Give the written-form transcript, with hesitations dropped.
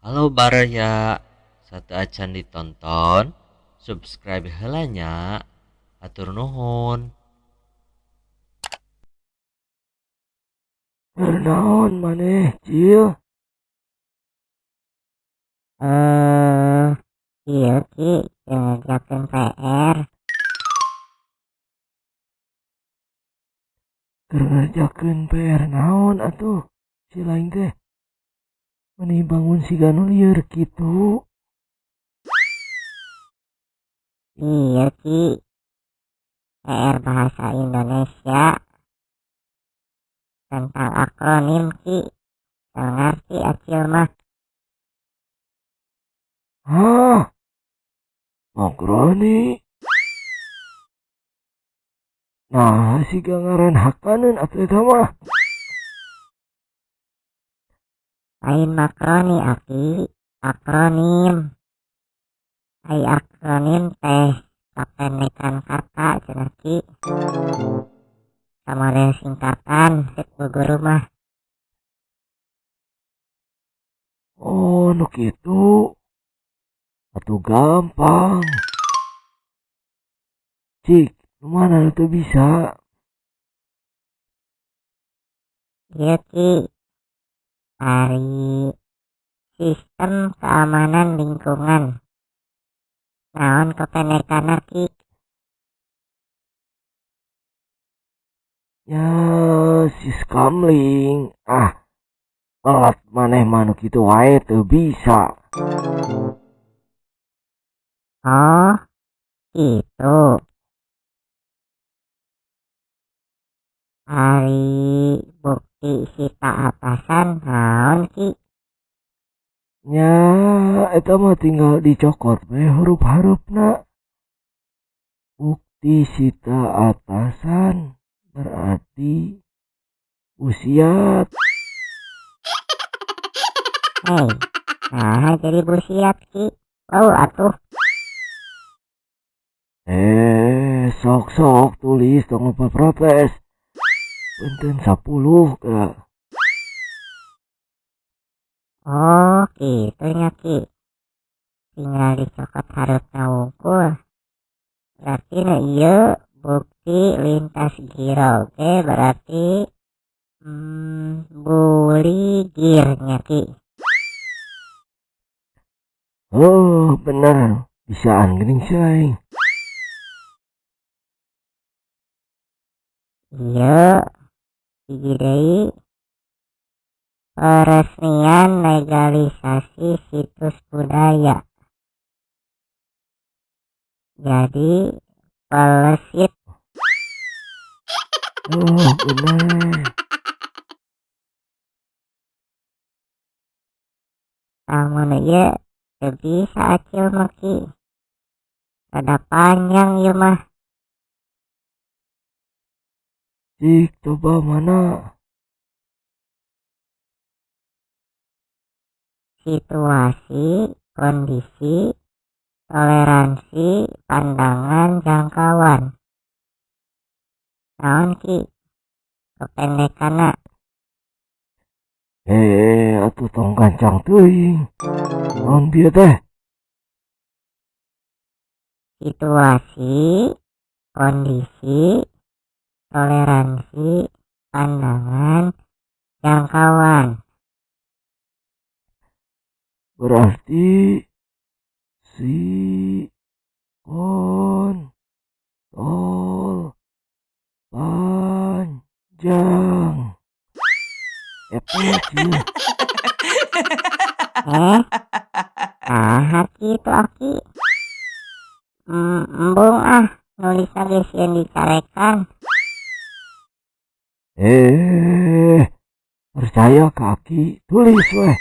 Halo baraya, sateuacan ditonton, subscribe heula nya. Hatur nuhun. Keur naon maneh, Cil? Ieu Ki, keur ngerjakeun PR. Keur ngerjakeun PR naon atuh si lain teh? Meni bangun siga nu lieur kitu. Ieu Ki, PR bahasa Indonesia tentang akronim Ki. Teu ngarti acil mah. Hah? Makroni? Nah, siga ngaran hakaneun atuh eta mah. Lain makroni aki, akronim. Ai akronim teh kapendekan kata cenah Ki. Samodel singkatan cek bu guru mah. Oh, nu kitu. Atuh gampang. Cik, nu mana nu teu bisa? Ieu Ki, ari sistem keamanan lingkungan. Naon kependekanna Ki? Ya, siskamling. Ah, telat maneh mah nu kitu wae teu bisa. Oh, kitu. Ari bukti sita atasan naon Ki? Nya, eta mah tinggal dicokot we huruf-harufna. Bukti sita atasan berarti busiat. Hei, nah jadi busiat Ki. Bau atuh. Sok-sok tulis tong lupa protes. Punten 10 geura. Oh, kitu nya Ki. Tinggal dicokot harupna wungkul. Berarti nu ieu bukti lintas giro ge berarti buligir nya Ki. Oh, bener. Bisaan geuning si aing. Ieu hiji deui peresmian legalisasi situs budaya. Jadi pelesit. Oh, bener. Lamun ieu teu bisa acil mah Ki. Rada panjang ieu mah. Cik, coba mana? Situasi, kondisi, toleransi, pandangan, jangkauan. Naon Ki? Kependekanna. Atuh tong gancang teuing. Naon bieu teh? Situasi, kondisi, toleransi, pandangan, jangkauan. Berarti si kon tol panjang. Eta sih. Nah, kitu aki. Embung ah, nulisna ge sieun dicarekan. Percaya ka aki, tulis weh.